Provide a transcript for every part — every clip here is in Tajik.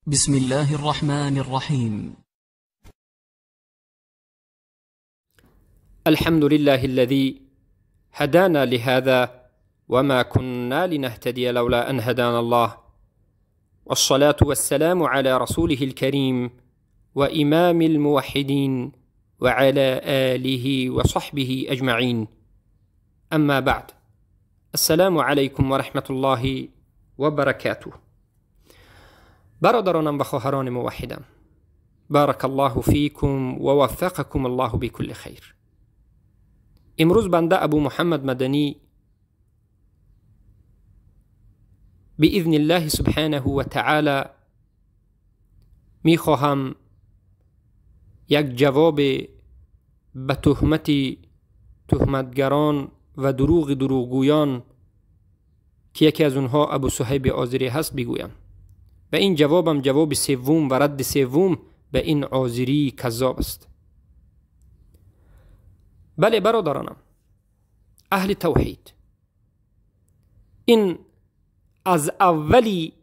بسم الله الرحمن الرحيم. الحمد لله الذي هدانا لهذا وما كنا لنهتدي لولا أن هدانا الله، والصلاة والسلام على رسوله الكريم وإمام الموحدين وعلى آله وصحبه أجمعين. أما بعد، السلام علیکم و رحمة الله و برکاته. برادرانم و خواهران موحدم، بارک الله فیکم و وفقکم الله بكل خیر. امروز بنده ابو محمد مدنی باذن الله سبحانه و تعالی میخواهم یک جواب به تهمت تهمتگران و دروغ دروغگویان که یکی از اونها ابو صهیب آذری هست بگویم، و این جوابم جواب سوم و رد سوم به این آذری کذاب است. بله برادرانم اهل توحید، این از اولی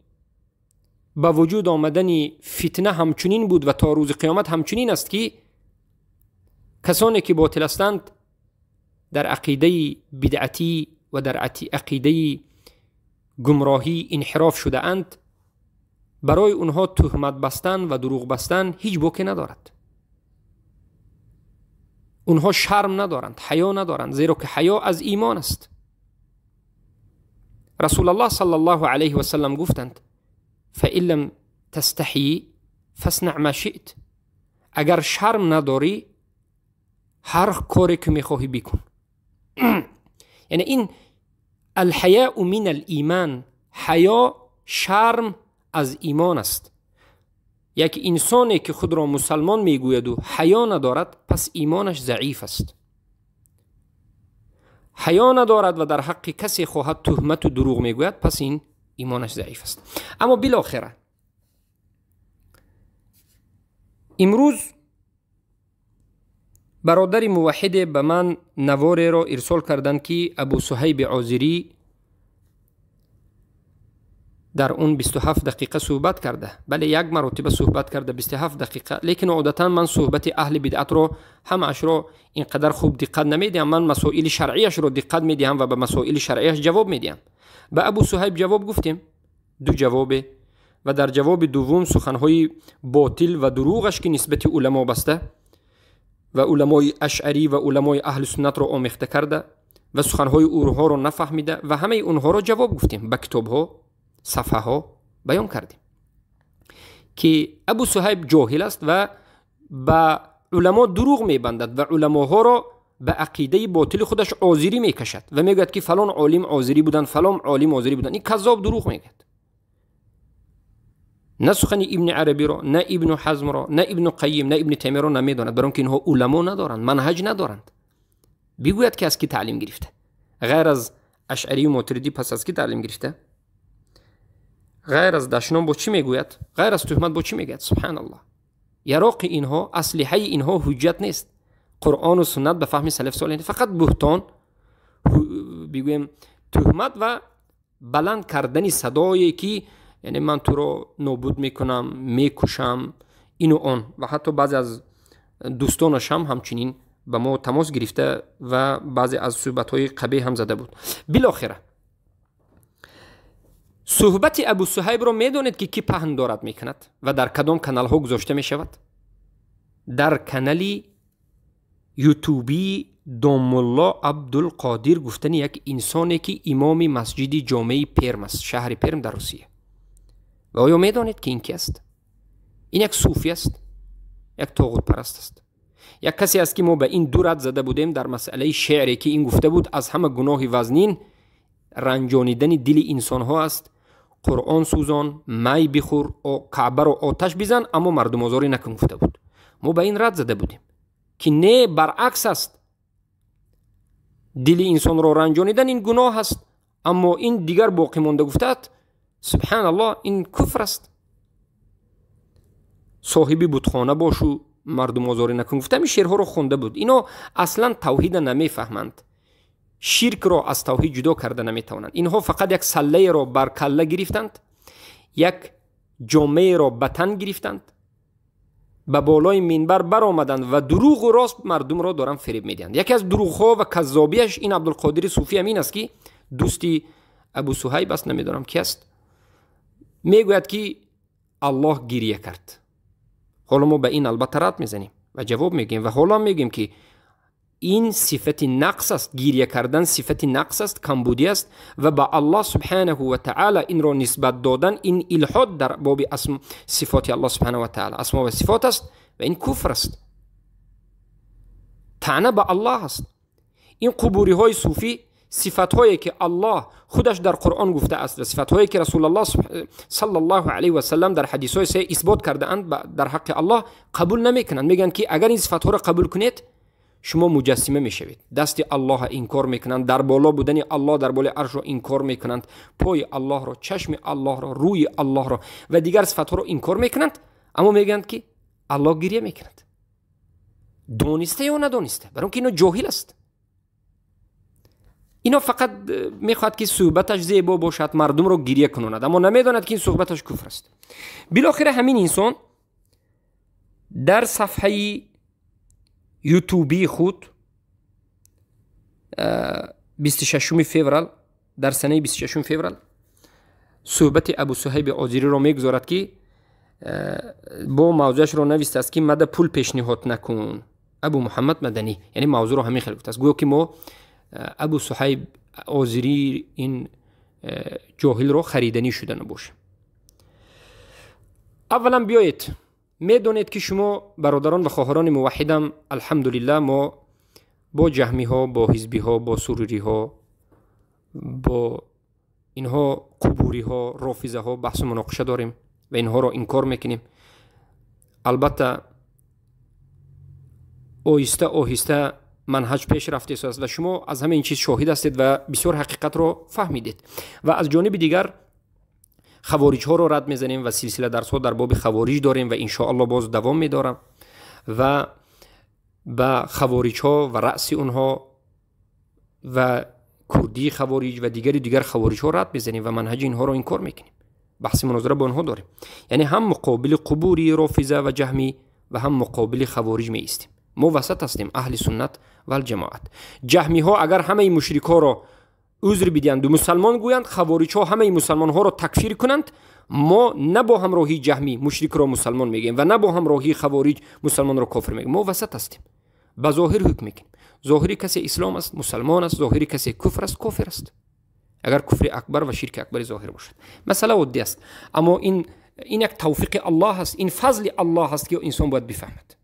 به وجود آمدن فتنه همچنین بود و تا روز قیامت همچنین است که کسانی که باطل هستند در عقیده بدعتی و در عقیده گمراهی انحراف شده اند، برای اونها تهمت بستن و دروغ بستن هیچ باکی ندارد. اونها شرم ندارند، حیا ندارند، زیرا که حیا از ایمان است. رسول الله صلی الله علیه و سلم گفتند فإن لم تستحی فاصنع ما شئت، اگر شرم نداری هر کاری که میخواهی بکن. یعنی این الحیاء من الایمان، حیا شرم از ایمان است. یک انسانی که خود را مسلمان میگوید و حیا ندارد، پس ایمانش ضعیف است. حیا ندارد و در حق کسی خواهد تهمت و دروغ میگوید، پس این ایمانش ضعیف است. اما بالاخره امروز برادر موحد به من نواری را ارسال کردند که ابو صهیب آذری در اون 27 دقیقه صحبت کرده. بله یک مرتبه صحبت کرده 27 دقیقه، لیکن عادتا من صحبت اهل بدعت رو همش رو اینقدر خوب دقت نمیدیم. من مسائل شرعیش رو دقت میدیم و به مسائل شرعیش جواب میدیم. به ابو صهیب جواب گفتیم، دو جوابه، و در جواب دوم سخنهای باطل و دروغش که نسبت علما بسته و علمای اشعری و علمای اهل سنت رو آمیخته کرده و سخنهای اونها رو نفهمیده و همه اونها رو جواب گفتیم، به کتابها صفحه ها بیان کردیم که ابو صهیب جاهل است و به علما دروغ میبندد و علماها را به عقیده باطل خودش آذری میکشد و میگوید که فلان عالم آذری بودن، فلان عالم آذری بودن. این کذاب دروغ میگوید. نه سخن ابن عربی را، نه ابن حزم را، نه ابن قیم، نه ابن تیمیه را نمیداند، برای اینکه اینها علما ندارند، منهج ندارند. بگوید که از کی تعلیم گرفته غیر از اشعری و ماتریدی؟ پس از کی تعلیم گرفته؟ غیر از دشنام با چی میگوید؟ غیر از تهمت با چی میگوید؟ سبحان الله. یراق اینها، اسلحه اینها حجت نیست. قرآن و سنت به فهم سلف صالح فقط بهتان، بگویم تهمت و بلند کردن صدایی که یعنی من تو رو نابود میکنم، میکشم، این و آن. و حتی بعضی از دوستانش هم همچنین به ما تماس گرفته و بعضی از صحبت‌های قبیح هم زده بود. بالاخره صحبت ابو صهیب رو میدونید که کی پهن دارد میکند و در کدام کانال ها گذاشته میشود؟ در کانال یوتیوبی دوملا عبدالقادر، گفتن یک انسانی که امام مسجد جامع پرم است، شهر پرم در روسیه. و آیا میدانید که این کی است؟ این یک صوفی است، یک طاغوت پرست است، یک کسی است که ما به این دو رد زده بودیم در مسئله شعری که این گفته بود از همه گناه وزنین رنجانیدن دل انسان ها است. قرآن سوزان، می بخور، کعبه رو آتش بزن، اما مردم آزاری نکن گفته بود. ما به این رد زده بودیم که نه، برعکس است. دل انسان رو رنجانیدن این گناه است، اما این دیگر باقی مانده گفته سبحان الله این کفر است. صاحبی بتخانه باشو مردم آزاری نکن گفته، این شعرها رو خونده بود. اینا اصلا توحید نمیفهمند، شرک را از توحید جدا کرده نمیتوانند. اینها فقط یک سله را بر کله گرفتند، یک ҷомеаро ба тан гирифтанд, ба болои минбар баромаданд ва дурӯғу рост мардумро доранд фиреб медиҳанд. Яке аз дурӯғҳо ва каззобиаш ин Абдулқодири Суфӣ ҳамин аст, ки дӯсти Абу Суҳайб аст, намедонам ки аст, мегӯяд, ки Аллоҳ гирия кард. Ҳоло мо ба ин албатта рад мезанем ва ҷавоб мегӯем ва ҳоло мегӯем, ки ин сифати нақс аст, гирия кардан сифати нақс аст, камбудӣ аст ва ба Аллоҳ субҳанаҳу ва таъала инро нисбат додан ин илҳод дар боби сифоти Аллоҳ субҳанаҳу ва таъала, асмо ва сифот аст ва ин куфр аст, таъна ба Аллоҳ аст. Ин қубуриҳои суфӣ сифатҳое ки Аллоҳ худаш дар Қуръон гуфтааст ва сифатҳое ки Расулуллоҳ саллаллоҳу алайҳи васаллам дар ҳадисҳои саҳеҳ исбот кардаанд дар ҳаққи Аллоҳ қабул намекунанд. Мегӯянд, ки агар ин сифатҳоро қабул кунед, шумо муҷассима мешавед, дасти Аллоҳро инкор мекунанд, дар боло будани Аллоҳ дар болои аршро инкор мекунанд, пои Аллоҳро, чашми Аллоҳро, рӯи Аллоҳро ва дигар сифатҳоро инкор мекунанд, аммо мегӯянд, ки Аллоҳ гирия мекунад. Дониста ё надониста, барои он ки ино ҷоҳил аст. Ино фақат мехоҳад, ки суҳбаташ зебо бошад, мардумро гирия кунонад, аммо намедонад, ки ин суҳбаташ куфр аст. Билохира ҳамин инсон дар сафҳаи ютубии худ 26 феврал, дар санаи 26 феврал суҳбати Абу Суҳайби Озириро мегузорад, ки бо мавзӯашро навистааст, ки мада пул пешниҳод накун Абу Муҳаммад Маданӣ. Яъне мавзӯъро ҳамин хел гуфтааст, гӯё ки мо Абу Суҳайб Озирӣ ин ҷоҳилро хариданӣ шуда набошем. Аввалан биёед, медонед, ки шумо бародарон ва хоҳарони муваҳҳидам, алҳамдулиллаҳ, мо бо ҷаҳмиҳо, бо ҳизбиҳо, бо суруриҳо, бо инҳо қубуриҳо, рофизаҳо баҳсу муноқиша дорем ва инҳоро инкор мекунем. Албатта, оҳиста оҳиста манҳаҷ пеш рафтааст ва шумо аз ҳама ин чиз шоҳид ҳастед ва бисёр ҳақиқатро фаҳмидед. Ва аз ҷониби дигар хавориҷҳоро рад мезанем ва силсила дарсҳо дар боби хавориҷ дорем ва иншоалло боз давом медорам ва ба хавориҷҳо ва раъси онҳо ва курдии хавориҷ ва дигари дигар хавориҷҳо рад мезанем ва манҳаҷи инҳоро инкор мекунем, баҳси мунозира бо онҳо дорем. Яъне ҳам муқобили қубури рофиза ва ҷаҳмӣ ва ҳам муқобили хавориҷ меистем. Мо васат ҳастем, аҳли суннат валҷамоат. Ҷаҳмиҳо агар ҳамаи мушрикҳоро узр бидиҳанду мусалмон гӯянд, хавориҷҳо ҳамаи мусалмонҳоро такфир кунанд, мо на бо ҳамроҳии ҷаҳмӣ мушрикро мусалмон мегӯем ва на бо ҳамроҳии хавориҷ мусалмонро кофир мегӯем. Мо васат ҳастем, ба зоҳир ҳукм мекунем. Зоҳири касе ислом аст, мусалмон аст, зоҳири касе куфр аст, кофир аст, агар куфри акбар ва ширки акбари зоҳир бошад. Масъала оддӣ аст, аммо ин як тавфиқи Аллоҳ аст, ин фазли Аллоҳ аст, ки инсон бояд бифаҳмад.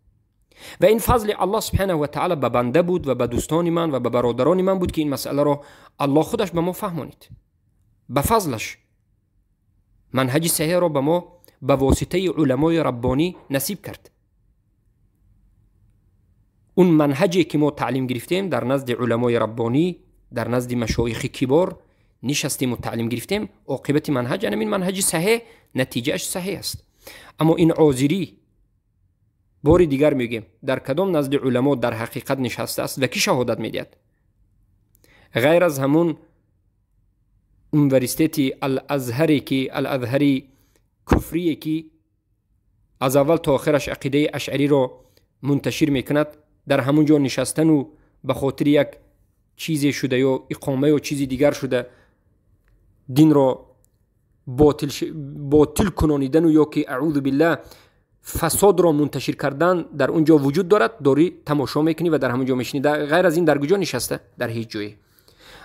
Ва ин фазли Аллоҳ субҳанаҳу ва таъала ба банда буд ва ба дӯстони ман ва ба бародарони ман буд, ки ин масъаларо Аллоҳ худаш ба мо фаҳмонид. Ба фазлаш манҳаҷи саҳеҳро ба мо ба воситаи уламои раббонӣ насиб кард. Он манҳаҷе ки мо таълим гирифтем дар назди уламои раббонӣ, дар назди машоихи кибор нишастему таълим гирифтем, оқибати манҳаҷ анамин манҳаҷи саҳеҳ, натиҷааш саҳеҳ аст. Аммо ин озирӣ, бори дигар мегӯем, дар кадом назди уламо дар ҳақиқат нишастааст ва кӣ шаҳодат медиҳад, ғайр аз ҳамун университети Алазҳаре, ки Алазҳари куфрие, ки аз аввал то охираш ақидаи ашъариро мунташир мекунад, дар ҳамун ҷо нишастану ба хотири як чизе шуда ё иқома ё чизи дигар шуда динро ботил кунонидану ё ки, аъузу биллаҳ, фасодро мунташир кардан дар он ҷо вуҷуд дорад, дорӣ тамошо мекунӣ ва дар ҳамон ҷо мешинӣ. Ғайр аз ин дар куҷо нишаста? Дар ҳеҷ ҷое.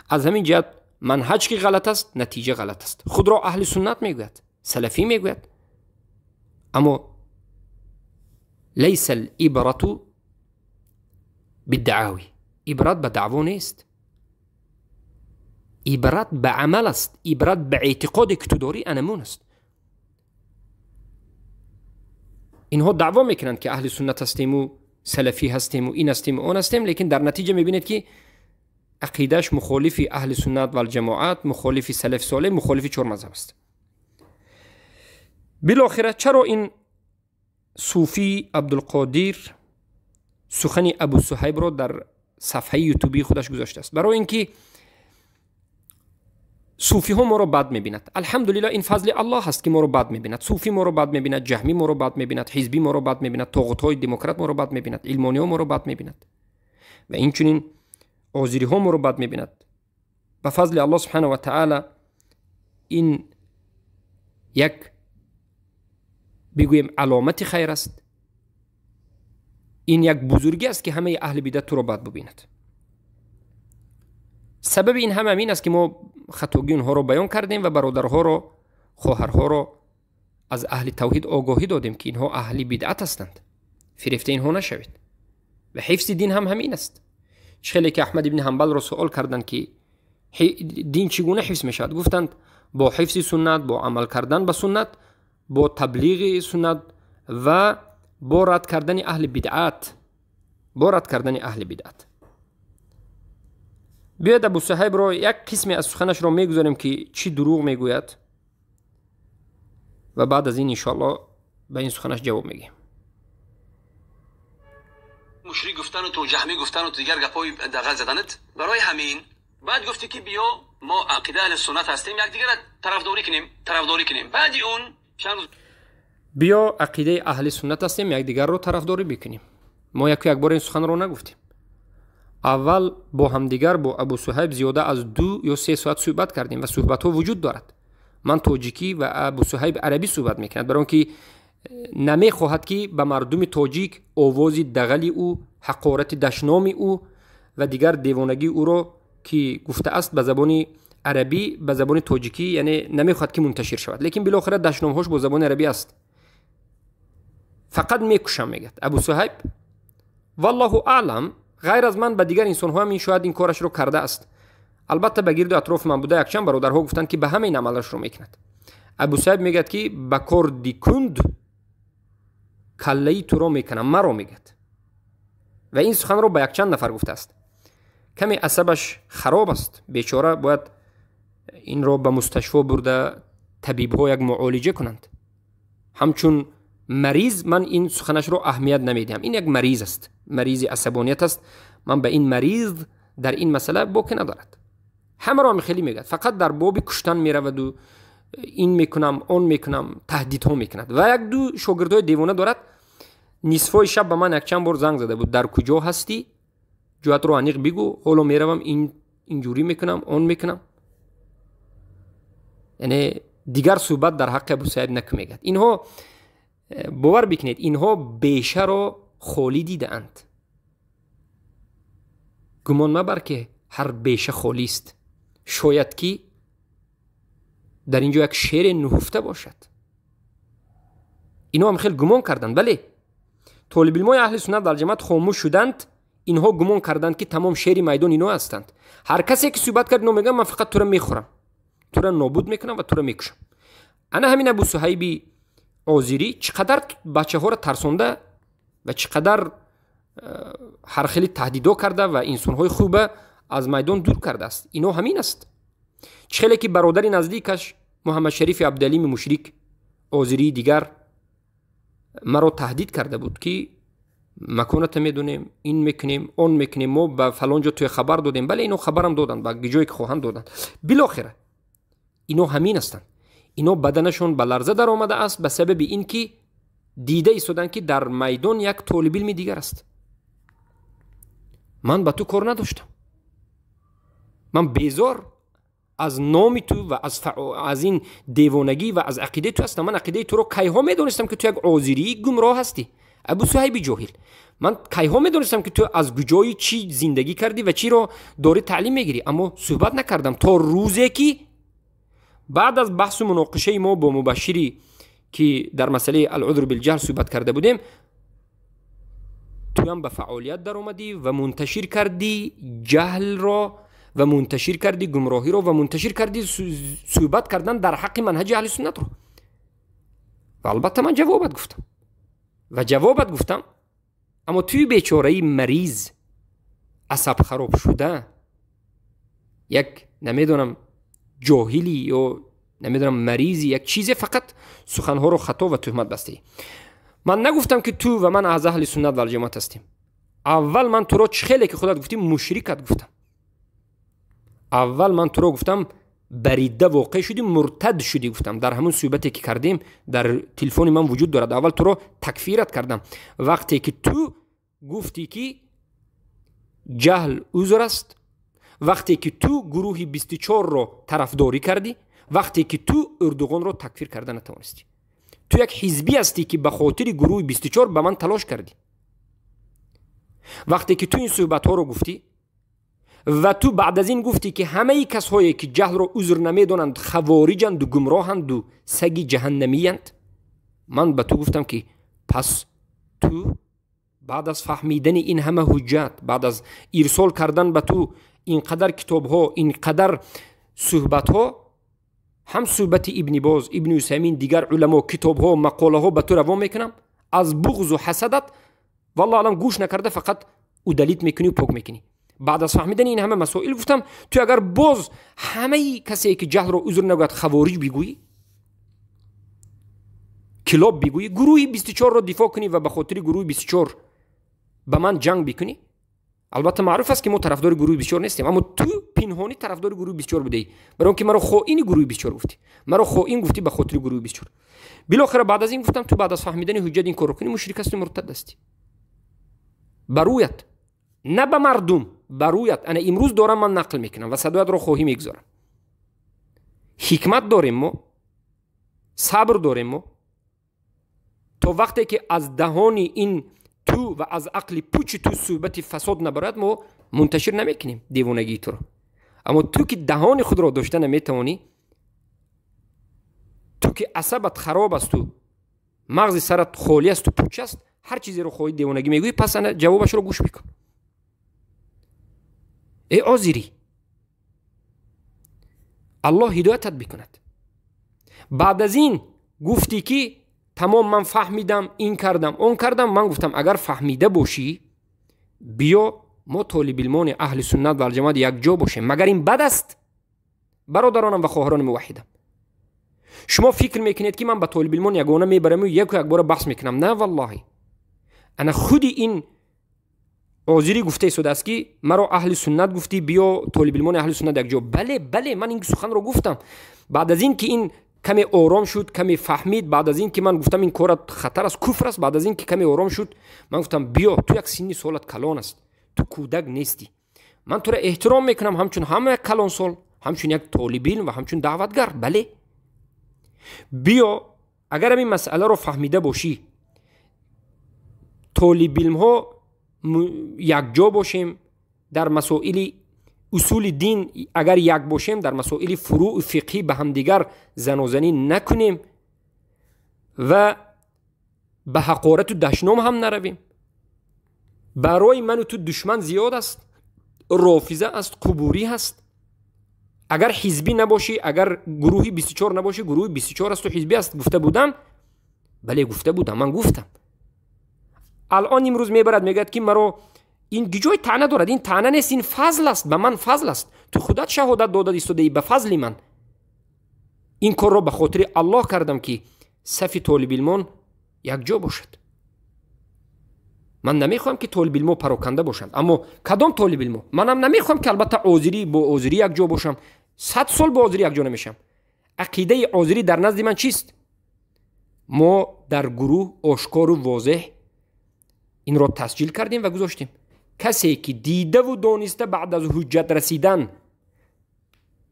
Аз ҳамин ҷиҳат манҳаҷ ки ғалат аст, натиҷа ғалат аст. Худро аҳли суннат мегӯяд, салафӣ мегӯяд, аммо лайса алибрату биддаъави, ибрат ба даъво нест, ибрат ба амал аст, ибрат ба эътиқоде ки ту дорӣ анамун аст. Инҳо даъво мекунанд, ки аҳли суннат ҳастему салафӣ ҳастему ин ҳастему он ҳастем, лекин дар натиҷа мебинед, ки ақидааш мухолифи аҳли суннат валҷамоат, мухолифи салафи солеҳ, мухолифи чор мазҳаб аст. Билохира чаро ин суфӣ Абдулқодир сухани Абу Суҳайбро дар сафҳаи ютубии худаш гузоштааст? Барои ин ки Суфиҳо моро бад мебинад. Алҳамдулиллоҳ, ин фазли Аллоҳ аст, ки моро бад мебинад. Суфӣ моро бад мебинад, ҷаҳмӣ моро бад мебинад, ҳизбӣ моро бад мебинад, тоғутҳои демократ моро бад мебинад, илмониҳо моро бад мебинад ва инчунин озириҳо моро бад мебинад. Ба фазли Аллоҳ субҳанаҳу ва таъала ин як бигӯем аломати хайр аст, ин як бузургӣ аст, ки ҳамаи аҳли бидат туро бад бубинад. Сабаби ин ҳама ин аст, ки мо хатогии онҳоро баён кардем ва бародарҳоро, хоҳарҳоро аз аҳли тавҳид огоҳӣ додем, ки инҳо аҳли бидъат ҳастанд, фирефта инҳо нашавед. Ва ҳифзи дин ҳам ҳамин аст. Чӣ хеле ки Аҳмад ибни Ҳанбалро суол карданд, ки дин чӣ гуна ҳифз мешавад, гуфтанд бо ҳифзи суннат, бо амал кардан ба суннат, бо таблиғи суннат ва бо рад кардани аҳли бидъат, бо рад кардани аҳли бидъат. Биёед, Абу Суҳайбро як қисме аз суханашро мегузорем, ки чӣ дурӯғ мегӯяд, ва баъд аз ин иншоаллоҳ ба ин суханаш ҷавоб мегӯем. Мушрик гуфтану ту, ҷаҳмӣ гуфтану ту, дигар гапҳои дағал заданат. Барои ҳамин баъд гуфтӣ, ки биё, мо ақида аҳли суннат ҳастем, якдигарро тарафдорӣ кунем, тарафдорӣ кунем. Баъди он чанд рӯз Биё, ақидаи аҳли суннат ҳастем, якдигарро тарафдорӣ бикунем. Мо яку якбор ин суханро нагуфтем. Аввал бо ҳамдигар, бо Абу Суҳайб, зиёда аз 2 ё 3 соат суҳбат кардем ва суҳбатҳо вуҷуд дорад. Ман тоҷикӣ ва Абу Суҳайб арабӣ суҳбат мекунад, барои он ки намехоҳад, ки ба мардуми тоҷик овози дағали ӯ, ҳақорати дашноми ӯ ва дигар девонагии ӯро, ки гуфтааст ба забони арабӣ, ба забони тоҷикӣ, яъне намехоҳад, ки мунташир шавад. Лекин билохира дашномҳош бо забони арабӣ аст. Фақат мекушам, мегӯяд Абу Суҳайб. Валлоҳу аълам, ғайр аз ман ба дигар инсонҳо ҳам ин шояд ин корашро кардааст. Албатта, ба гирду атрофи ман буда якчанд бародарҳо гуфтанд, ки ба ҳама ин амалашро мекунад. Абу Суҳайб мегӯяд, ки ба корди кунд каллаи туро мекунам, маро мегӯяд, ва ин суханро ба якчанд нафар гуфтааст. Каме асабаш хароб аст, бечора, бояд инро ба мусташфо бурда, табибҳо як муолиҷа кунанд. Ҳамчун мариз ман ин суханашро аҳамият намедиҳам. Ин як мариз аст, маризи асабоният аст. Ман ба ин мариз дар ин масъала боке надорад. Ҳамаро ҳам хеле мегӯяд, фақат дар боби куштан мераваду ин мекунам, он мекунам, таҳдидҳо мекунад ва як ду шогирдҳои девона дорад. Нисфои шаб ба ман якчанд бор занг зада буд: «Дар куҷо ҳастӣ? Ҷоятро аниқ бигӯ, ҳоло меравам, инҷурӣ мекунам, он мекунам». Яъне дигар суҳбат дар ҳаққи Абусаиб наку, мегӯяд. Инҳо, бовар бикунед, инҳо бешаро холӣ дидаанд. Гумон мабар, ки ҳар беша холист, шояд ки дар ин ҷо як шере нуҳуфта бошад. Инҳо ҳам хел гумон карданд. Бале, толибилмои аҳли суннат вал ҷамоат хомӯш шуданд. Инҳо гумон карданд, ки тамом шери майдон ино ҳастанд. Ҳар касе ки суҳбат кард, ино мегӯянд: «Ман фақат тура мехӯрам, тура нобуд мекунам ва тура мекушам». Ана ҳамин Абу Суҳайби озирӣ чӣ қадар бачаҳоро тарсонда ва чӣ қадар ҳар хели таҳдидо карда ва инсонҳои хуба аз майдон дур кардааст. Ино ҳамин аст. Чӣ хеле ки бародари наздикаш Муҳаммадшарифи Абдуалими мушрик озирии дигар маро таҳдид карда буд, ки маконата медонем, ин мекунем, он мекунем, мо ба фалон ҷо туя хабар додем. Бале, ино хабарам доданд, ба ҷое ки хоҳанд доданд. Билохира ино ҳамин ҳастанд. Ино баданашон ба ларза даромадааст ба сабаби ин ки дида истоданд, ки дар майдон як толибилми дигар аст. Ман ба ту кор надоштам. Ман безор аз номи ту ва аз ин девонагӣ ва аз ақидаи ту ҳастам. Ман ақидаи туро кайҳо медонистам, ки ту як озирии гумроҳ ҳастӣ, Абу Суҳайби ҷоҳил. Ман кайҳо медонистам, ки ту аз куҷои чӣ зиндагӣ кардӣ ва чиро дорӣ таълим мегирӣ, аммо суҳбат накардам то рӯзе ки баъд аз баҳсу муноқишаи мо бо Мубашшири, ки дар масъалаи العذر بالجهل суҳбат карда будем, туям ба фаъолият даромадӣ ва мунташир кардӣ ҷаҳлро ва мунташир кардӣ гумроҳиро ва мунташир кардӣ суҳбат кардан дар ҳаққи манҳаҷи аҳли суннатро. Ва албатта ман ҷавобат гуфтам ва ҷавобат гуфтам, аммо туи бечораи мариз, асабхаробшуда, як намедонам ҷоҳили ё намедонам маризи, як чизе, фақат суханҳоро хато ва туҳмат бастаӣ. Ман нагуфтам, ки ту ва ман аз аҳли суннат валҷамоат ҳастем. Аввал ман туро, чӣ хеле ки худат гуфтӣ, мушрикат гуфтам. Аввал ман туро гуфтам ба ридда воқеъ шудӣ, муртад шудӣ гуфтам. Дар ҳамон суҳбате ки кардем, дар телефони ман вуҷуд дорад. Аввал туро такфират кардам. Вақте ки ту гуфтӣ, ки ҷаҳл узр аст, вақте ки ту гурӯҳи 24-ро тарафдорӣ кардӣ, вақте ки ту Эрдуғонро такфир карда натавонистӣ. Ту як ҳизбӣ ҳастӣ, ки ба хотири гурӯҳи 24 ба ман талош кардӣ. Вақте ки ту ин суҳбатҳоро гуфтӣ ва ту баъд аз ин гуфтӣ, ки ҳамаи касҳое ки ҷаҳлро узр намедонанд, хавориҷанду гумроҳанду саги ҷаҳаннамиянд, ман ба ту гуфтам, ки пас ту баъд аз фаҳмидани ин ҳама ҳуҷҷат, баъд аз ирсол кардан ба ту ин қадар китобҳо, ин қадар суҳбатҳо, ҳам суҳбати Ибни Боз, Ибни Усаймин, дигар уламо, китобҳо, мақолаҳо ба ту равон мекунам, аз буғзу ҳасадат, валлоҳ алам, гӯш накарда, фақат удалить мекунӣ, пок мекунӣ. Баъд аз фаҳмидани ин ҳама масоил гуфтам, ту агар боз ҳамаи касе ки ҷаҳлро узр нагӯяд, хавориҷ бигӯӣ, килоб бигӯӣ, гурӯҳи 24-ро дифоъ кунӣ ва ба хотири гурӯҳи 24 ба ман ҷанг бикунӣ. Албатта, маъруф аст, ки мо тарафдори гурӯҳи 24 нестем, аммо ту пинҳонӣ тарафдори гурӯҳи 24 будаӣ, барои он ки маро хоини гурӯҳи 24 гуфтӣ, маро хоин гуфтӣ ба хотири гурӯҳи 24. Билохира, баъд аз ин гуфтам, ту баъд аз фаҳмидани ҳуҷҷат ин корро кунӣ, мушрик ҳастӣ, муртад ҳастӣ. Ба рӯят, на ба мардум, ба рӯят. Ана имрӯз дорам ман нақл мекунам ва садоятро хоҳӣ мегузорам. Ҳикмат дорем мо, сабр дорем мо, то вақте ки аз даҳони ин ту ва аз ақли пучи ту суҳбати фасод набарад, мо мунташир намекунем девонагии туро. Аммо ту ки даҳони худро дошта наметавонӣ, ту ки асабат хароб асту мағзи сарат холӣ асту пуч аст, ҳар чизеро хоҳӣ девонагӣ мегӯӣ. Пас ана ҷавобашро гӯш бикун. Эй озирӣ, Аллоҳ ҳидоятат бикунад. Баъд аз ин гуфтӣ, ки тамом, ман фаҳмидам, ин кардам, он кардам. Ман гуфтам, агар фаҳмида бошӣ, биё, мо толибилмони аҳли суннат ва алҷамоат якҷо бошем. Магар ин бад аст, бародаронам ва хоҳарони муваҳҳидам? Шумо фикр мекунед, ки ман ба толибилмон ягона мебараму яку якбора баҳс мекунам? На, валлоҳи. Ана худи ин озирӣ гуфта истодааст, ки маро аҳли суннат гуфтӣ, биё, толибилмони аҳли суннат якҷо. Бале, бале, ман ин суханро гуфтам. Баъд аз ин ки ин каме ором шуд, каме фаҳмид, баъд аз ин ки ман гуфтам, ин корат хатар аст, куфр аст, баъд аз ин ки каме ором шуд, ман гуфтам, биё, ту як синни солат калон аст, ту кӯдак нестӣ, ман туро эҳтиром мекунам ҳамчун ҳама як калонсол, ҳамчун як толибилм ва ҳамчун даъватгар. Бале, биё, агар ҳамин масъаларо фаҳмида бошӣ, толибилмҳо якҷо бошем дар масоили усули дин, агар як бошем дар масоили фурӯъи фиқҳӣ, ба ҳамдигар занозанӣ накунем ва ба ҳақорату дашном ҳам наравем. Барои ману ту душман зиёд аст, рофиза аст, қубурӣ ҳаст. Агар ҳизбӣ набошӣ, агар гурӯҳи 24 набошӣ, гурӯҳи 24 асту ҳизбӣ аст, гуфта будам. Бале, гуфта будам, ман гуфтам. Алон имрӯз мебарад, мегӯяд, ки маро ин ҷой таъна дорад. Ин таъна нест, ин фазл аст, ба ман фазл аст. Ту худат шаҳодат дода истодаӣ ба фазли ман. Ин корро ба хотири Аллоҳ кардам, ки сафи толибилмон якҷо бошад. Ман намехоҳам, ки толибилмо пароканда бошанд. Аммо кадом толибилмо? Манам намехоҳам, ки албатта озирӣ бо озирӣ якҷо бошам. 100 сол бо озирӣ якҷо намешам. Ақидаи озирӣ дар назди ман чист? Мо дар гурӯҳ ошкору возеҳ инро тасҷил кардем ва гузоштем. Касе ки дидаву дониста, баъд аз ҳуҷҷат расидан,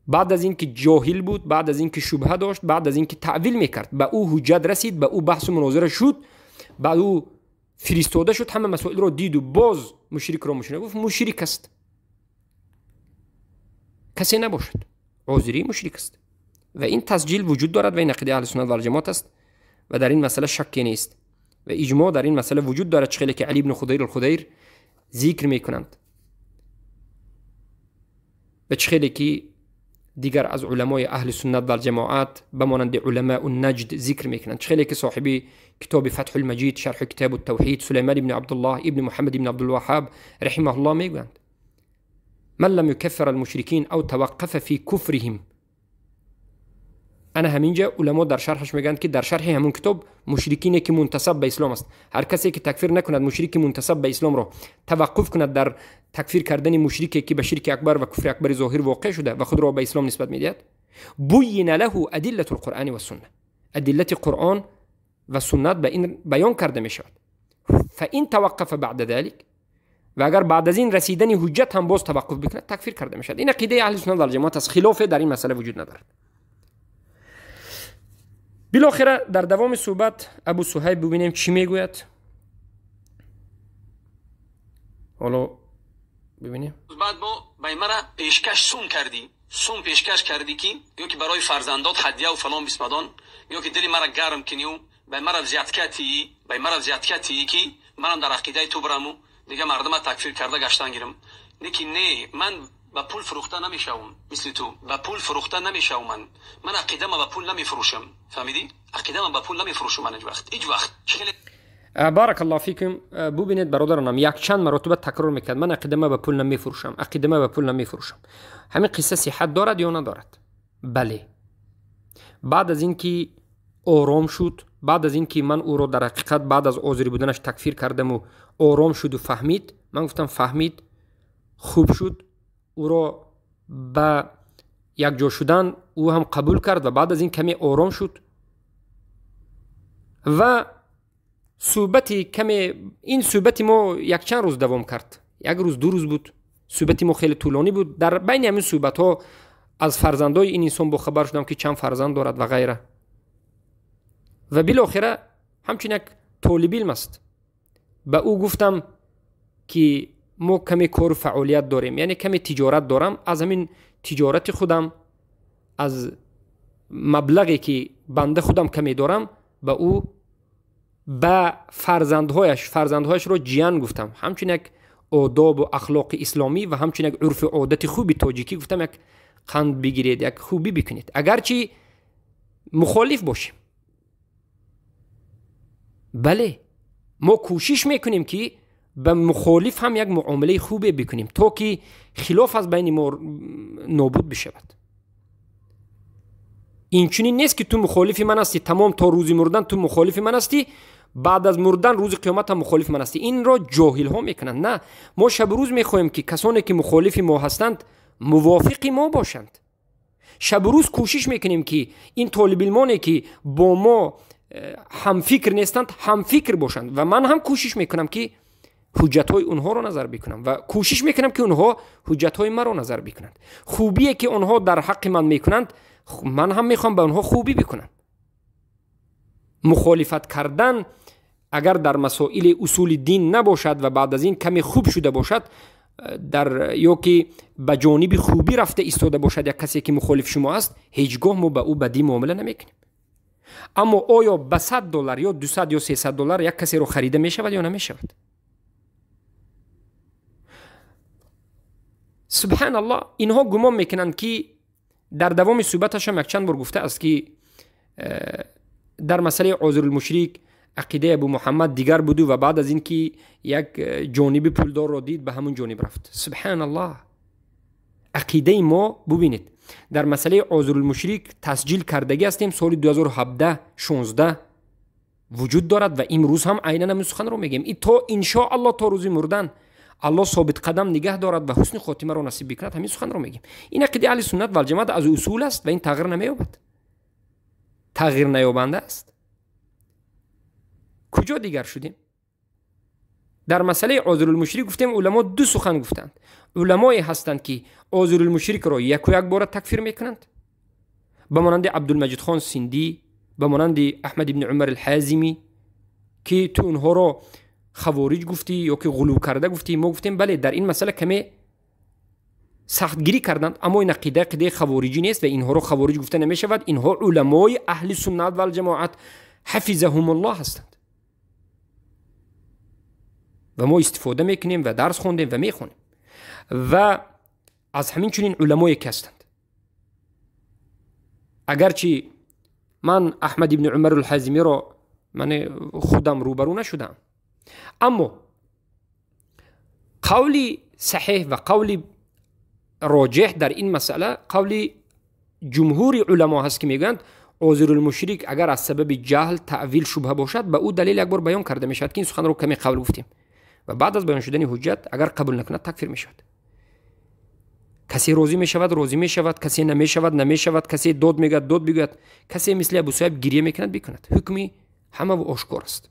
баъд аз ин ки ҷоҳил буд, баъд аз ин ки шубҳа дошт, баъд аз ин ки таъвил мекард, ба ӯ ҳуҷҷат расид, ба ӯ баҳсу мунозира шуд, ба ӯ фиристода шуд, ҳама масоилро диду боз мушрикро мушрик гуфт, мушрик аст. Касе набошад, озирӣ мушрик аст. Ва ин тасҷил вуҷуд дорад ва ин ақидаи аҳли суннат валҷамоат аст ва дар ин масъала шакке нест ва иҷмоъ дар ин масъала вуҷуд дорад, чӣ хеле ки Али ибну Худайр алхудайр зикр мекунанд ва чӣ хеле ки дигар аз уламои аҳли суннат валҷамоат ба монанди уламаи наҷд зикр мекунанд, чӣ хеле ки соҳиби китоби Фатҳулмаҷид, шарҳи китобу тавҳид, Сулайман ибни Абдуллоҳ ибни Муҳаммад ибни Абдулваҳҳаб раҳимаҳуллоҳ мегӯянд: من لم يكفر المشركين أو توقف في كفرهم. Ана ҳаминҷа уламо дар шарҳаш мегӯянд, ки дар шарҳи ҳамун китоб, мушрикине ки мунтасаб ба ислом аст, ҳар касе ки такфир накунад мушрики мунтасаб ба исломро, таваққуф кунад дар такфир кардани мушрике ки ба ширки акбар ва куфри акбари зоҳир воқеъ шуда ва худро ба ислом нисбат медиҳад. بین له ادله القرآن و السنه، ادله قرآن و سنت به این بیان کرده می شود. فان توقف بعد ذلك، و اگر بعد از این رسیدن حجت هم باز توقف بکند تکفیر کرده می شود. این عقیده اهل سنت و الجماعت است، خلاف در این مسئله وجود ندارد. بالاخره در دوام صحبت ابو صهیب ببینیم چی میگوید. حالا ببینیم. بعد با به مرا پیشکش سوم کردی، سوم پیشکش کردی که یا که برای فرزندات هدیه و فلان بسمدان، یا که دل مرا گرم کنی و به مرا زیادکتی، به مرا زیادکتی که منم در عقیده تو برمو دیگه مردم تکفیر کرده گشتن گیرم. نکی نه، من با پول فروخته نمیشوم مثل تو، با پول فروخته نمیشوم. من عقیده ما با پول نمیفروشم، فهمیدی؟ عقیده ما با پول نمیفروشم من هیچ وقت، هیچ وقت. بارک الله فیکم. ببینید برادرانم، یک چند مرتبه تکرار میکرد من عقیده ما با پول نمیفروشم، عقیده ما با پول نمیفروشم. همین قصه صحت دارد یا ندارد؟ بله. بعد از اینکه آرام شد، بعد از اینکه من او را در حقیقت بعد از آذری بودنش تکفیر کردم و آرام شد و فهمید، من گفتم فهمید، خوب شد، او را به یک جا شدن او هم قبول کرد و بعد از این کمی آرام شد و صحبت کمی، این صحبت ما یک چند روز دوام کرد، یک روز دو روز بود، صحبت ما خیلی طولانی بود. در بین همین صحبت ها از فرزندای این انسان با خبر شدم که چند فرزند دارد و غیره. و بالاخره همچون یک طالب علم است، به او گفتم که ما کمی کار و فعالیت داریم، یعنی کمی تجارت دارم، از همین تجارت خودم، از مبلغی که بنده خودم کمی دارم، به او به فرزندهایش را جیان گفتم، همچون یک آداب و اخلاق اسلامی و همچون یک عرف عادت خوبی تاجیکی گفتم یک قند بگیرید، یک خوبی بکنید، اگرچه مخالف باشیم. بله، ما کوشش میکنیم که به مخالف هم یک معامله خوبی بکنیم تا که خلاف از بین ما نابود بشود. این چنین نیست که تو مخالف من هستی، تمام تا روز مردن تو مخالف من هستی، بعد از مردن روز قیامت هم مخالف من هستی. این را جاهل ها میکنند. نه، ما شب روز میخواهیم که کسانی که مخالف ما هستند موافق ما باشند. شب روز کوشش میکنیم که این طالب علمانی که با ما همفکر نیستند همفکر باشند و من هم کوشش میکنم که حجت های اونها رو نظر بکنم و کوشش میکنم که اونها حجت های من رو نظر بکنند. خوبیه که اونها در حق من میکنند، من هم میخوام به اونها خوبی بکنم. مخالفت کردن اگر در مسائل اصول دین نباشد و بعد از این کمی خوب شده باشد، در یا که به جانب خوبی رفته ایستاده باشد یک کسی که مخالف شما است، هیچگاه ما به او بدی معامله نمیکنیم. اما آیا به $100 یا 200 یا $300 یک کسی رو خریده میشود یا نمیشود؟ سبحان الله، اینها گمان میکنند که در دوام صحبتش هم یک چند بار گفته است که در مسئله عذر المشرک عقیده ابو محمد دیگر بود و بعد از اینکه یک جانب پولدار را دید به همون جانب رفت. سبحان الله، عقیده ما ببینید در مسئله عذر المشرک تسجیل کردگی هستیم، سال 2017 16 وجود دارد و امروز هم عینا همین سخن رو میگیم. ای تا ان شاء الله تا روز مردن الله ثابت قدم نگه دارد و حسن خاتمه را نصیب بکند، همین سخن رو میگیم. این عقیده اهل سنت و الجماعت از اصول است و این تغییر نمییابد، تغییر نیابنده است. کجا دیگر شدیم؟ در مسئله عذر المشرک گفتیم علما دو سخن گفتند. علمایی هستند که عذر المشرک را یک و یک بار تکفیر میکنند، به مانند عبدالمجید خان سندی، به مانند احمد بن عمر الحازمی که تو اونها را خوارج گفتی یا که غلو کرده گفتی. ما گفتیم بله در این مسئله کمی سختگیری کردند، اما این عقیده عقیده خوارجی نیست و اینها را خوارج گفته نمیشود. اینها علمای اهل سنت و الجماعت حفظهم الله هستند و ما استفاده میکنیم و درس خوندیم و میخونیم و از همین چنین علمایی که هستند. اگرچه من احمد بن عمر الحازمی را من خودم روبرو نشدم، اما قول صحیح و قول راجح در این مسئله قول جمهور علما هست که میگویند عذر المشرک اگر از سبب جهل تأویل شبهه باشد به او دلیل یک بار بیان کرده میشود که این سخن رو کمی قبل گفتیم و بعد از بیان شدن حجت اگر قبول نکند تکفیر میشود. Касе розӣ мешавад, розӣ мешавад, касе намешавад, намешавад, касе дод мегӯяд, дод бигӯяд, касе мисли Абу Суҳайб гирья мекунад, бикунад. Ҳукми ҳамаву ошкор аст.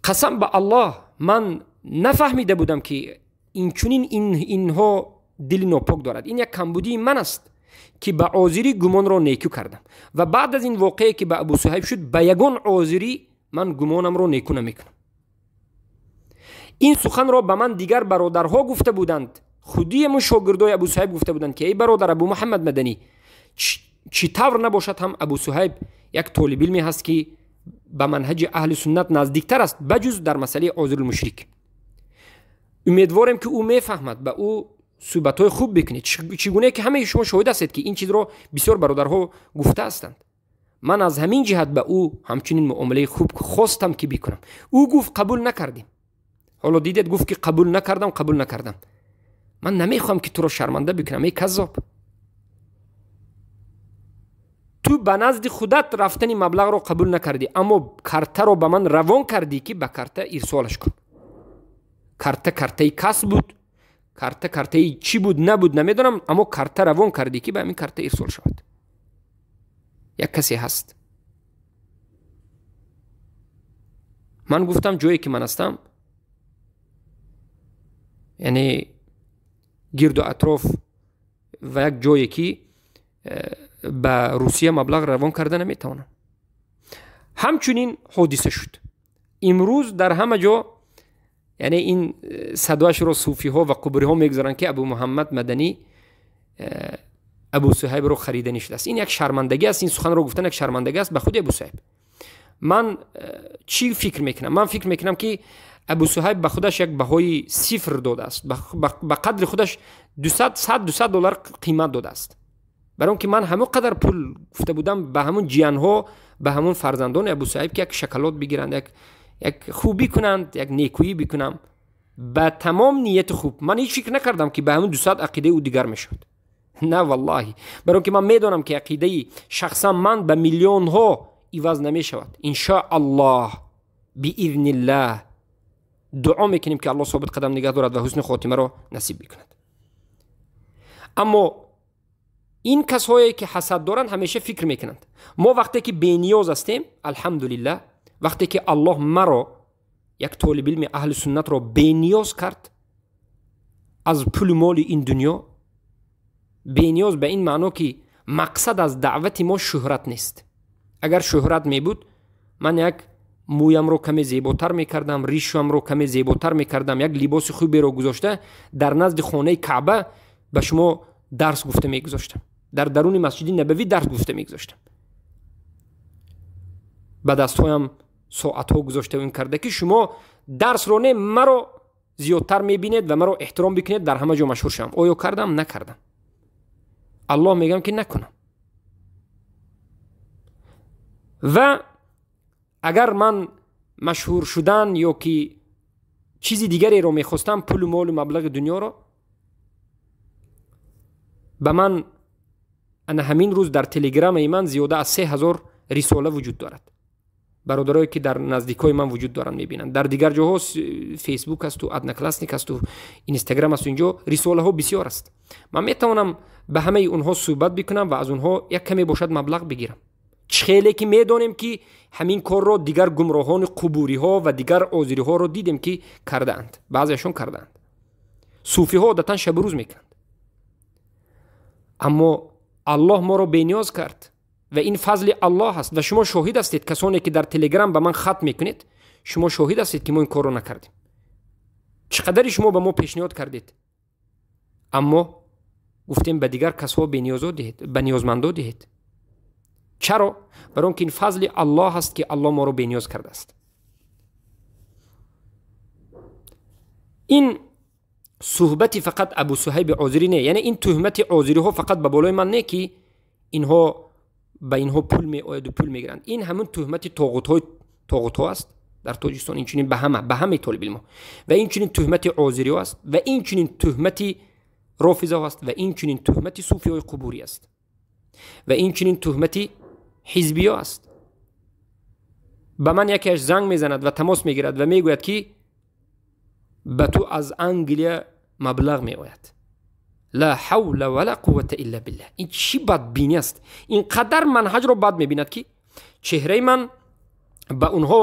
Қасам ба Аллоҳ, ман нафаҳмида будам, ки инчунин инҳо дили нопок дорад. Ин як камбудии ман аст, ки ба озирӣ гумонро некӯ кардам ва баъд аз ин воқеае, ки ба Абу Суҳайб шуд, ба ягон озирӣ ман гумонамро некӯ намекунам. Ин суханро ба ман дигар бародарҳо гуфта буданд, худиамон шогирдои Абу Суҳайб гуфта буданд, ки эй бародар Абу Муҳаммад Маданӣ, чӣ тавр набошад ҳам Абу Суҳайб як толибилме ҳаст, ки ба манҳаҷи аҳли суннат наздиктар аст, ба ҷуз дар масъалаи озирулмушрик. Умедворем, ки ӯ мефаҳмад, ба ӯ суҳбатҳои хуб бикунед, чӣ гуне ки ҳамаи шумо шоҳид ҳастед, ки ин чизро бисёр бародарҳо гуфта ҳастанд. Ман аз ҳамин ҷиҳат ба ӯ ҳамчунин муомилаи хуб хостам, ки бикунам. Ӯ гуфт, қабул накардем. Ҳоло дидед, гуфт, ки қабул накардам, қабул накардам. Ман намехоҳам, ки туро шарманда бикунам, эй каззоб. Ту ба назди худат рафтани маблағро қабул накардӣ, аммо картаро ба ман равон кардӣ, ки ба карта ирсолаш кун. Карта картаи кас буд, карта картаи чӣ буд, набуд, намедонам, аммо карта равон кардӣ, ки ба ҳамин карта ирсол шавад. Як касе ҳаст. Ман гуфтам, ҷое ки ман ҳастам, яъне гирду атроф ва як ҷое, ки ба Русия маблағ равон карда наметавонам. Ҳамчунин ҳодиса шуд. Имрӯз дар ҳама ҷо, яъне ин садоашро суфиҳо ва қубриҳо мегузоранд, ки Абу Муҳаммад Маданӣ Абу Суҳайбро хариданӣ шудааст. Ин як шармандагӣ аст, ин суханро гуфтан як шармандагӣ аст ба худи Абу Суҳайб. Ман чӣ фикр мекунам? Ман фикр мекунам, ки Абу Суҳайб ба худаш як баҳои сифр додааст, ба қадри худаш 200 доллар қимат додааст. Барои он ки ман ҳамон қадар пул гуфта будам ба ҳамон ҷиянҳо, ба ҳамон фарзандони Абу Суҳайб, ки як шоколад бигиранд, як хубӣ кунанд, як некӯӣ бикунам, ба тамом нияти хуб. Ман ҳеҷ фикр накардам, ки ба ҳамон 200 ақидаи ӯ дигар мешавад. На валлоҳи, барои он ки ман медонам, ки ақидаи шахсан ман ба миллионҳо иваз намешавад. Иншоаллоҳ, биизниллаҳ, дуо мекунем, ки Аллоҳ собит қадам нигаҳ дорад ва ҳусни хотимаро насиб бикунад. Аммо ин касҳое, ки ҳасад доранд, ҳамеша фикр мекунанд. Мо вақте ки бениёз ҳастем, алҳамдулиллаҳ, вақте ки Аллоҳ маро, як толибилми аҳли суннатро бениёз кард аз пулу моли ин дунё, бениёз ба ин маъно, ки мақсад аз даъвати мо шӯҳрат нест. Агар шӯҳрат мебуд, ман як мӯямро каме зеботар мекардам, ришамро каме зеботар мекардам, як либоси хуберо гузошта дар назди хонаи Каъба ба шумо дарс гуфта мегузоштам, дар даруни Масҷиди Набавӣ дарс гуфта мегузоштам, ба дастҳоям соатҳо гузошта ин карда, ки шумо дарсро не, маро зиёдтар мебинед ва маро эҳтиром бикунед, дар ҳама ҷо машҳур шавам. Оё кардам? Накардам. Аллоҳ мегӯям, ки накунам. Ва агар ман машҳур шудан ё ки чизи дигареро мехостам, пулу молу маблағи дунёро, ба ман ана ҳамин рӯз дар телеграмаи ман зиёда аз 3000 рисола вуҷуд дорад. Бародарое, ки дар наздикҳои ман вуҷуд доранд, мебинанд. Дар дигар ҷоҳо Фейсбук асту Одноклассник асту Инстаграм асту, инҷо рисолаҳо бисёр аст. Ман метавонам ба ҳамаи онҳо суҳбат бикунам ва аз онҳо як каме бошад маблағ бигирам. Чӣ хеле ки медонем, ки ҳамин корро дигар гумроҳони қубуриҳо ва дигар озириҳоро дидем, ки кардаанд, баъзеашон кардаанд. Суфиҳо одатан шабу рӯз мекунанд. Аммо Аллоҳ моро бениёз кард ва ин фазли Аллоҳ аст ва шумо шоҳид ҳастед, касоне, ки дар Телеграм ба ман хат мекунед, шумо шоҳид ҳастед, ки мо ин корро накардем. Чӣ қадаре шумо ба мо пешниҳод кардед, аммо гуфтем, ба дигар касҳо бениёзо диҳед, ба ниёзмандо диҳед. Чаро? Барои он ки ин фазли Аллоҳ аст, ки Аллоҳ моро бениёз кардааст. Ин суҳбати фақат Абу Суҳайби Озирӣ не, яъне ин туҳмати озириҳо фақат ба болои ман не, ки инҳо ба инҳо пул меояду пул мегиранд. Ин ҳамун туҳмати тоғутҳо аст дар Тоҷикистон, инчунин ба ҳамаи толибилмо, ва инчунин туҳмати озириҳо аст, ва инчунин туҳмати рофизаҳо аст, ва инчунин туҳмати суфиҳои қубурӣ аст, ва инчунин туҳмати ҳизбиҳо аст. Ба ман якеаш занг мезанад ва тамос мегирад ва мегӯяд, ки ба ту аз Англия маблағ меояд. Ла ҳавла ва ла қуввата илла биллаҳ. Ин чӣ бадбинӣ аст? Ин қадар манҳаҷро бад мебинад, ки чеҳраи ман ба онҳо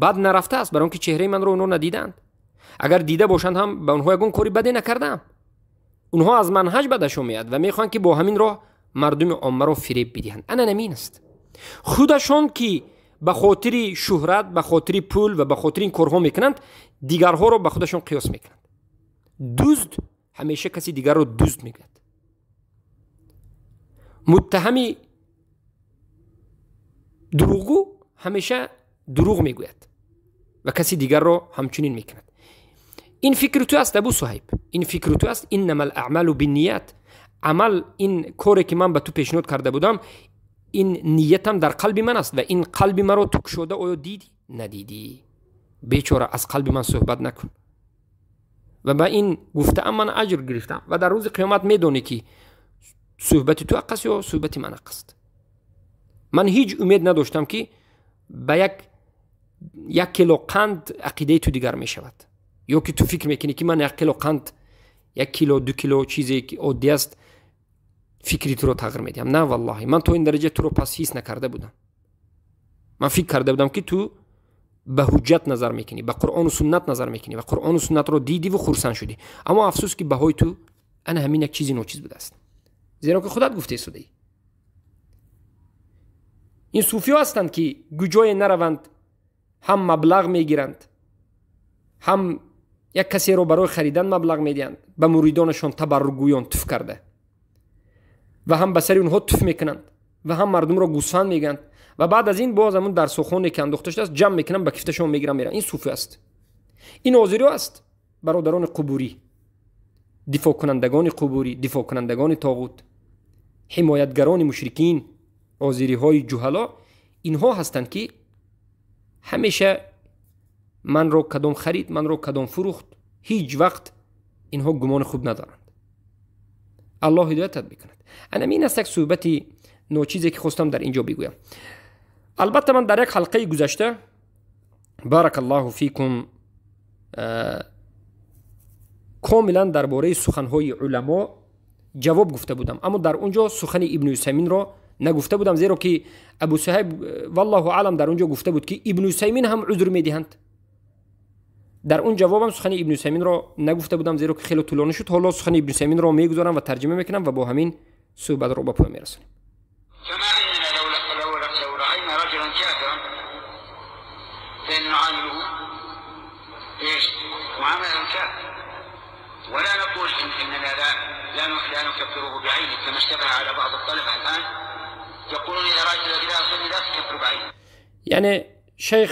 бад нарафтааст, барои он ки чеҳраи манро онҳо надидаанд. Агар дида бошанд ҳам ба онҳо ягон кори баде накардаам. Онҳо аз манҳаҷ бадашон меяд ва мехоҳанд, ки бо ҳамин роҳ мардуми оммаро фиреб бидиҳанд. Ана намин аст. Худашон ки ба хотири шӯҳрат, ба хотири пул ва ба хотири ин корҳо мекунанд, дигарҳоро ба худашон қиёс мекунанд. Дузд ҳамеша каси дигарро дузд мегӯяд. Муттаҳами дурӯғгӯ ҳамеша дурӯғ мегӯяд ва каси дигарро ҳамчунин мекунад. Ин фикри ту аст, Абу Суҳайб, ин фикри ту аст. Иннама алъамалу бинният. Амал, ин коре ки ман ба ту пешниҳод карда будам, ин ниятам дар қалби ман аст ва ин қалби маро ту кушода оё дидӣ? Надидӣ. Бечора, аз қалби ман суҳбат накун. Ва ба ин гуфтаам ман аҷр гирифтам ва дар рӯзи қиёмат медонӣ, ки суҳбати ту ҳақ аст ё суҳбати ман ҳақ аст. Ман ҳеҷ умед надоштам, ки ба як кило қанд ақидаи ту дигар мешавад, ё ки ту фикр мекунӣ, ки ман 1 кило қанд, 1 кило, 2 кило чизе ки оддӣ аст, фикри туро тағйир медиҳам. На, валлоҳи, ман то ин дараҷа туро пас ҳис накарда будам. Ман фикр карда будам, ки ту ба ҳуҷҷат назар мекунӣ, ба Қуръону суннат назар мекунӣ ва Қуръону суннатро дидиву хурсанд шудӣ. Аммо афсӯс, ки баҳои ту ана ҳамин як чизи ночиз будааст, зеро ки худат гуфта истодаӣ. Ин суфиё ҳастанд, ки гуҷое нараванд, ҳам маблағ мегиранд, ҳам як касеро барои харидан маблағ медиҳанд, ба муридонашон табарругӯён туф карда ва ҳам ба сари онҳо туф мекунанд ва ҳам мардумро гӯсфанд мегӯянд ва баъд аз ин боз ҳамун дарсохоне ки андохта шудааст, ҷамъ мекунанд, ба кифташон мегиранд, мераванд. Ин суфӣ аст, ин озириё аст, бародарони қубурӣ, дифоъкунандагони қубурӣ, дифоъкунандагони тоғут, ҳимоятгарони мушрикин, озириҳои ҷуҳало. Инҳо ҳастанд, ки ҳамеша манро кадом харид, манро кадом фурӯхт, ҳеҷ вақт инҳо гумони хуб надоранд. Аллоҳ ҳидоятат бикунад. Анамин аст як суҳбати ночизе, ки хостам дар ин ҷо бигӯям. Албатта, ман дар як ҳалқаи гузашта, баракаллоҳу фикум, комилан дар бораи суханҳои уламо ҷавоб гуфта будам, аммо дар он ҷо сухани Ибни Усайминро нагуфта будам, зеро ки Абу Суҳайб, валлоҳу алам, дар он ҷо гуфта буд, ки Ибни Усаймин ҳам узр медиҳанд. Дар он ҷавобам сухани Ибни Усайминро нагуфта будам, зеро ки хеле тӯлонӣ шуд. Ҳоло сухани Ибни Усайминро мегузорам ва тарҷима мекунам ва бо ҳамин суҳбатро ба поён мерасонем. كما أننا لو رأينا رجلا كافرا فإن نعامله إيش؟ معاملة الكافر، ولا نقول إن إننا لا نكفره بعينه، كما اشتبه على بعض الطلبة الآن، يقولون إذا رأيت الذي لا يصلي لا تكفر بعينه. Яъне шейх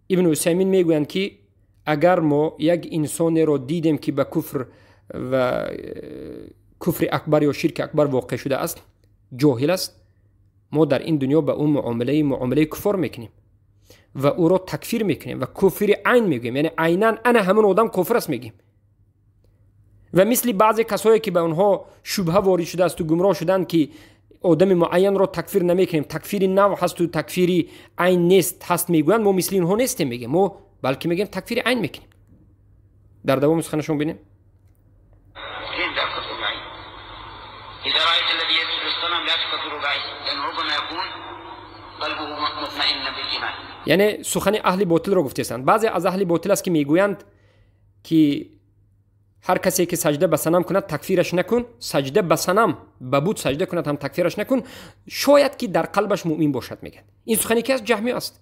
Ибни Усаймин мегӯянд, ки агар мо як инсонеро дидем, ки ба куфр ва куфри акбар ё ширки акбар воқеъ шудааст, ҷоҳил аст, мо дар ин дунё ба ӯ муомилаи куфор мекунем ва ӯро такфир мекунем ва куфри айн мегӯем, яъне айнан ана ҳамон одам кофир аст мегӯем. Ва мисли баъзе касое, ки ба онҳо шубҳа ворид шудаасту гумроҳ шуданд, ки одами муайянро такфир намекунем, такфири нав ҳасту такфири айн нест ҳаст мегӯянд, мо мисли инҳо нестем, мегӯем, мо балки мегӯем, такфири айн мекунем. Дар давоми суханашон бинем. كيف لا تكفر بعينه؟ إذا رأيت الذي يسجد للصنم لا تكفره بعينه، لأنه ربما يكون قلبه مطمئنا بالإيمان. Яъне сухани аҳли ботилро гуфтестанд. Баъзе аз аҳли ботил аст, ки мегӯянд, ки ҳар касе ки саҷда ба санам кунад, такфираш накун, саҷда ба санам, ба бут саҷда кунад ҳам такфираш накун, шояд ки дар қалбаш муъмин бошад, мегӯянд. Ин сухани ки аст? Ҷаҳмиё аст.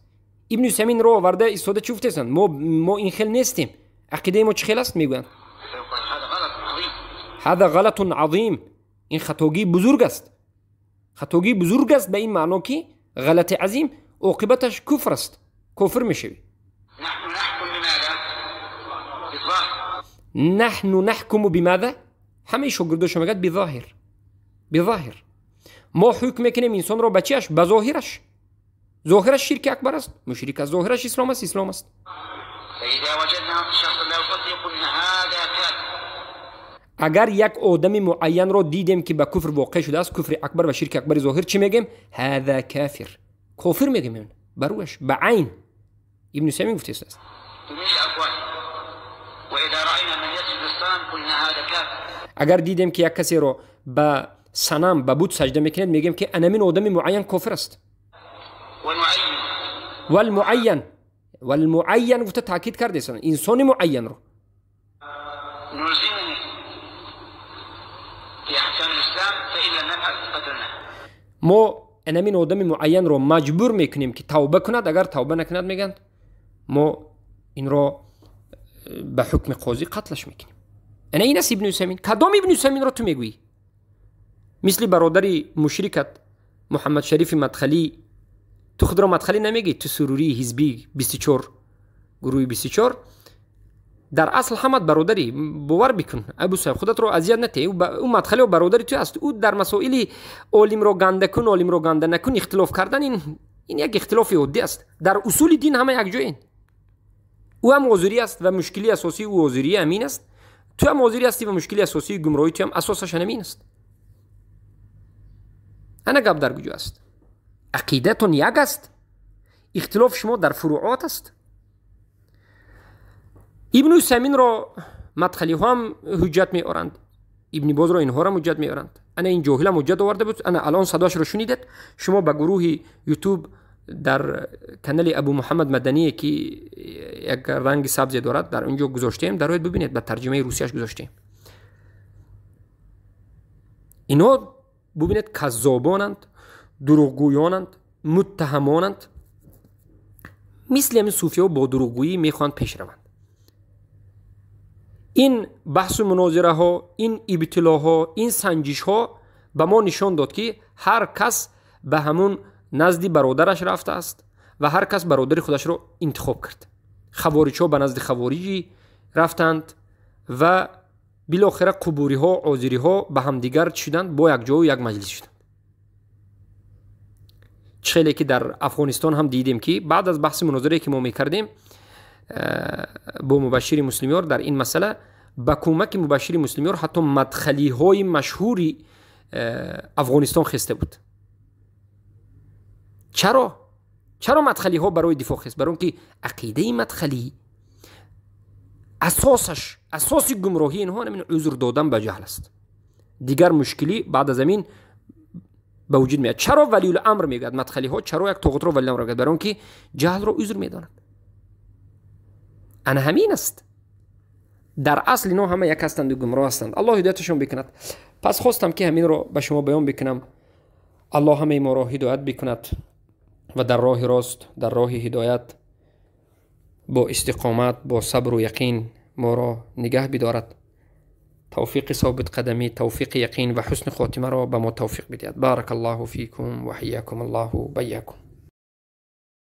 Ибни Усайминро оварда истода чӣ гуфтестанд? Мо ин хел нестем, ақидаи мо чӣ хел аст, мегӯянд. فيقال هذا غلط عظيم. ҳада ғалатун азим. Ин хатогии бузург аст, хатогии бузург аст, ба ин маъно, ки ғалати азим оқибаташ куфр аст, кофир мешавӣ. نحن نحكم بماذا؟ بالظاهر. نحن نحكم بماذا؟ ҳамаи шогирдошо мегӯяд: бизоҳир, бизоҳир. Мо ҳукм мекунем инсонро ба чиаш? Ба зоҳираш. Зоҳираш ширки акбар аст, мушрик аст, зоҳираш ислом аст, ислом аст. فإذا وجدنا شخصا لا يصلي قلنا هذا كافر. Агар як одами муайянро дидем, ки ба куфр воқеъ шудааст, куфри акбар ва ширки акбари зоҳир, чӣ мегӯем? ҳада кафир, кофир мегӯем ба рӯяш, ба айн. Ибни Усаймин гуфтааст. بملء أفواهه. وإذا رأينا من يسجد Агар дидем ки як касеро ба санам, ба бут саҷда мекунад, мегӯем ки анамин одами муайян кофир аст. Валмуайян, валмуайян гуфта таъкид кардесан инсони муайянро. Мо анамин одами муайянро маҷбур мекунем ки тавба кунад. Агар тавба накунад, мегӯянд, мо инро ба ҳукми қозӣ қатлаш мекунем. Ана ин аст Ибни Усаймин. Кадом Ибни Усайминро ту мегӯӣ? Мисли бародари мушрикат Муҳаммад Шарифи Мадхалӣ, ту худро мадхалӣ намегӯӣ, ту сурурии ҳизбӣ 24, гурӯҳи 24. Дар асл ҳамат бародарӣ, бовар бикун, Абу Суҳайб, худатро азият натеҳ. Ӯ мадхалио бародари ту аст. Ӯ дар масоили олимро ганда кун, олимро ганда накун ихтилоф кардан, ин як ихтилофи оддӣ аст. Дар усули дин ҳама якҷоен. Ӯ ҳам озурӣ аст ва мушкили асосии ӯ озурии ҳамин аст. Ту ҳам озурӣ ҳастӣ ва мушкили асосии гумроҳии ту ҳам асосаш ҳамин аст. Ана гап дар куҷо аст? Ақидатон як аст, ихтилоф шумо дар фуруъот аст. Ибни Усайминро мадхалиҳо ҳам ҳуҷҷат меоранд, Ибни Бозро инҳоро ҳуҷҷат меоранд. Ана ин ҷоҳилам ҳуҷҷат оварда буд. Ана алон садоашро шунидед. Шумо ба гурӯҳи Ютуб дар канали Абу Муҳаммад Мадание ки як ранги сабзе дорад, дар он ҷо гузоштаем, дароед бибинед, ба тарҷумаи русияш гузоштаем. Инҳо бубинед, каззобонанд, дурӯғгӯёнанд, муттаҳамонанд. Мисли ҳамин суфиҳо бо дурӯғгӯӣ мехоҳанд пеш раванд. Ин баҳсу мунозираҳо, ин ибтилоҳо, ин санҷишҳо ба мо нишон дод, ки ҳар кас ба ҳамун назди бародараш рафтааст ва ҳар кас бародари худашро интихоб кард. Хавориҷҳо ба назди хавориҷӣ рафтанд ва билохира қубуриҳо, озириҳо ба ҳамдигар шуданд, бо якҷою як маҷлис шуданд. Чӣ хеле ки дар Афғонистон ҳам дидем, ки баъд аз баҳси мунозирае ки мо мекардем бо Мубашшири Муслимёр дар ин масъала, ба кӯмаки Мубашшири Муслимёр ҳатто мадхалиҳои машҳури Афғонистон хеста буд. Чаро? Чаро мадхалиҳо барои дифоъ хест? Барои он ки ақидаи мадхалӣ асосаш, асоси гумроҳии инҳо ҳамин узр додан ба ҷаҳл аст. Дигар мушкилӣ баъд аз ҳамин ба вуҷуд меояд. Чаро валиюламр мегӯяд мадхалиҳо? Чаро як тоғутро валиюламр мегӯяд? Барои он ки ҷаҳлро узр медонад. Ана ҳамин аст. Дар асл инҳо ҳама як ҳастанду гумроҳ ҳастанд. Аллоҳ ҳидояташон бикунад. Пас хостам ки ҳаминро ба шумо баён бикунам. Аллоҳ ҳамаи моро ҳидоят бикунад ва дар роҳи рост, дар роҳи ҳидоят бо истиқомат, бо сабру яқин моро нигаҳ бидорад. Тавфиқи собитқадамӣ, тавфиқи яқин ва ҳусни хотимаро ба мо тавфиқ бидиҳад. Барак Аллоҳу фикум ва ҳайякум Аллоҳу байякум.